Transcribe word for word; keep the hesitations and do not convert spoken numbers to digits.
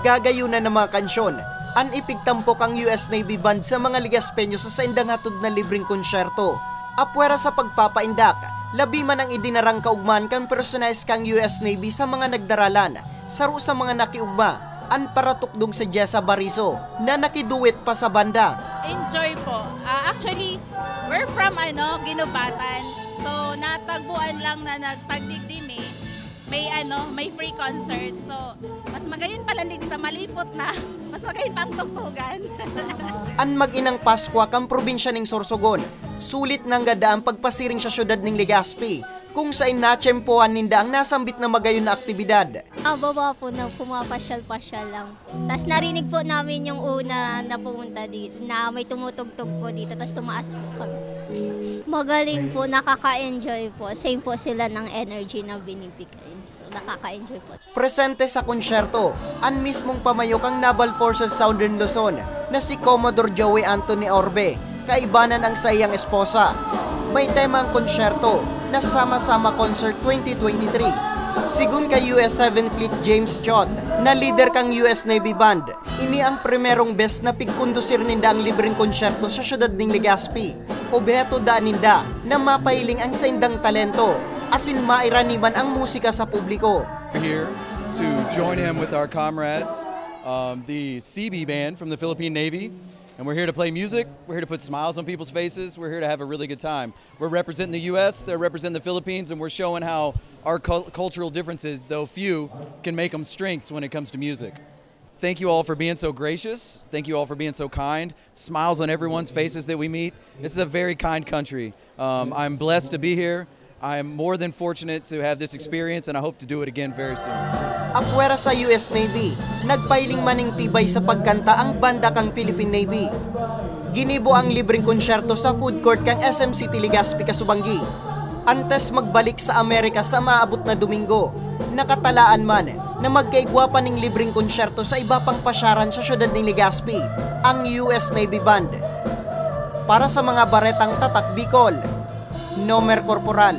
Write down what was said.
Gagayunan na mga kansyon, an ipigtampok ang U S Navy Band sa mga Legaspeño sa saindang hatod na libreng konsyerto. Apwera sa pagpapaindak, labi man ang idinarang kaugmahan kan personahe kan U S Navy sa mga nagdaralan, saro sa mga nakiugma, an paratukdong si Jessa Bariso, na nakiduet pa sa banda. Enjoy po. Ah, actually, we're from ano, Guinobatan. So, natagbuan lang na nagpagdigdi mi. May ano, may free concert. So, mas magayon pala hindi kita malipot na. Mas magayon pa ang tugtugan. An mag-inang Paskwa kan probinsya nin Sorsogon, sulit nanggad an pagpasiring sa syudad nin Legazpi, kung sain natiyempohan ninda ang nasambit na magayon na aktibidad. Pababa po na pumapasyal-pasyal lang. Tapos narinig po namin yung una na pumunta dito, na may tumutugtog po dito, tapos tumaas po kami. Magaling po, nakaka-enjoy po. Same po sila ng energy na binibigay. So, nakaka-enjoy po. Presente sa konsyerto, an mismong pamayo kan Naval Forces Southern Luzon na si Commodore Joey Anthony Orbe, kaibanan ang saiyang esposa. May tema ang konsyerto na Sama-Sama Concert twenty twenty-three. Sigon kay U S seven Fleet James Chot, na lider kan U S Navy Band, ini ang primerong bes na pigkondusir ninda ang libreng konsyerto sa syudad nin Legazpi. Obheto daa ninda na mapahiling ang saindang talento, asin mairani man ang musika sa publiko. We're here to join him with our comrades, um, the C B Band from the Philippine Navy. And we're here to play music. We're here to put smiles on people's faces. We're here to have a really good time. We're representing the U S, they're representing the Philippines, and we're showing how our cul- cultural differences, though few, can make them strengths when it comes to music. Thank you all for being so gracious. Thank you all for being so kind. Smiles on everyone's faces that we meet. This is a very kind country. Um, I'm blessed to be here. I'm more than fortunate to have this experience, and I hope to do it again very soon. Apwera sa U S Navy, nagpahiling man nin tibay sa pagkanta ang banda kan Philippine Navy. Ginibo ang libreng konsyerto sa food court kan S M City Legazpi kasubanggi. Antes magbalik sa Amerika sa maabot na Domingo, nakatalaan man na magkaigwa pa nin libreng konsyerto sa iba pang pasyaran sa syudad nin Legazpi, ang U S Navy Band. Para sa mga baretang Tatak Bicol, Nomer Corporal.